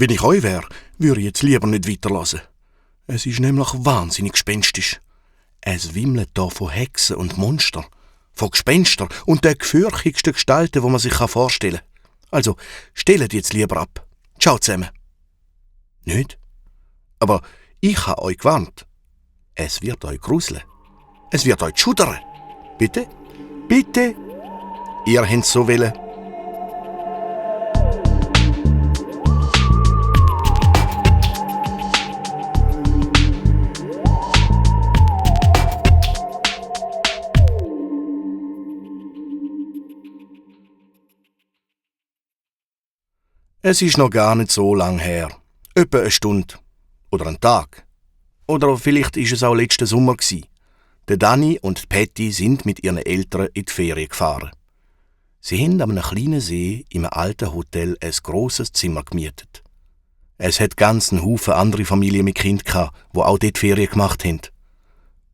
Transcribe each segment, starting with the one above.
Wenn ich euch wäre, würde ich jetzt lieber nicht weiterlassen. Es ist nämlich wahnsinnig gespenstisch. Es wimmelt da von Hexen und Monstern, von Gespenstern und den gefürchtigsten Gestalten, die man sich vorstellen kann. Also, stellt jetzt lieber ab. Ciao zusammen. Nicht? Aber ich habe euch gewarnt. Es wird euch gruseln. Es wird euch schudern. Bitte? Bitte? Ihr habt so wollen. Es ist noch gar nicht so lang her. Etwa eine Stunde. Oder ein Tag. Oder vielleicht ist es auch letzten Sommer gewesen. Der Dani und die Patty sind mit ihren Eltern in die Ferien gefahren. Sie haben an einem kleinen See im alten Hotel ein grosses Zimmer gemietet. Es hat ganz einen Haufen andere Familien mit Kind gehabt, die auch dort Ferien gemacht haben.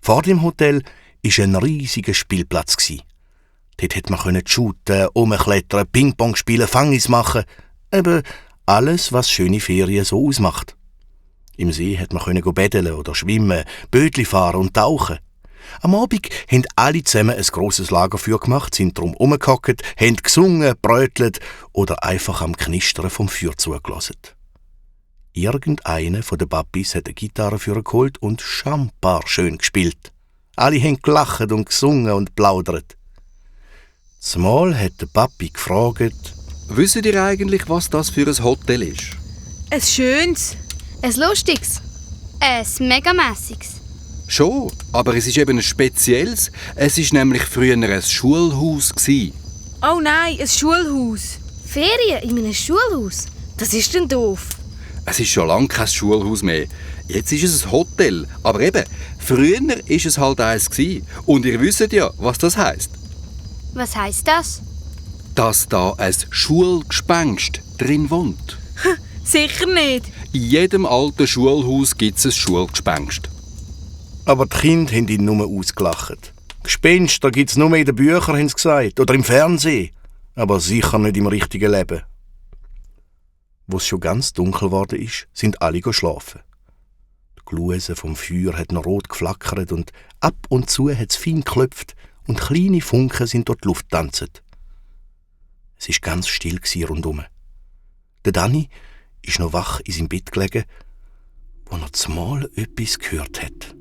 Vor dem Hotel war ein riesiger Spielplatz. Dort konnte man shooten, rumklettern, Ping-Pong spielen, Fangis machen. Eben alles, was schöne Ferien so ausmacht. Im See konnte man baden oder schwimmen, Bötli fahren und tauchen. Am Abend haben alle zusammen ein grosses Lagerfeuer gemacht, sind drum herumgehockt, haben gesungen, brötelt oder einfach am Knistern vom Feuer zugelassen. Irgendeiner von den Papis hat eine Gitarre für geholt und schambar schön gespielt. Alle haben gelacht und gesungen und plaudert. Zumal hat der Papi gefragt: Wisst ihr eigentlich, was das für ein Hotel ist? Ein schönes. Ein lustiges. Ein megamässiges. Schon, aber es ist eben ein spezielles. Es war nämlich früher ein Schulhaus. Oh nein, ein Schulhaus. Ferien in einem Schulhaus? Das ist denn doof. Es ist schon lange kein Schulhaus mehr. Jetzt ist es ein Hotel. Aber eben, früher war es halt eins. Und ihr wisst ja, was das heisst. Was heisst das? Dass da ein Schulgespenst drin wohnt. Sicher nicht. In jedem alten Schulhaus gibt es ein Schulgespenst. Aber die Kinder haben ihn nur ausgelacht. Gespenster gibt es nur in den Büchern, haben sie gesagt, oder im Fernsehen. Aber sicher nicht im richtigen Leben. Wo es schon ganz dunkel geworden ist, sind alle schlafen. Die Gluse vom Feuer hat noch rot geflackert und ab und zu hat es fein geklopft und kleine Funken sind durch die Luft getanzt. Es war ganz still rundum. Der Dani ist noch wach in seinem Bett gelegen, wo er zumal etwas gehört hat.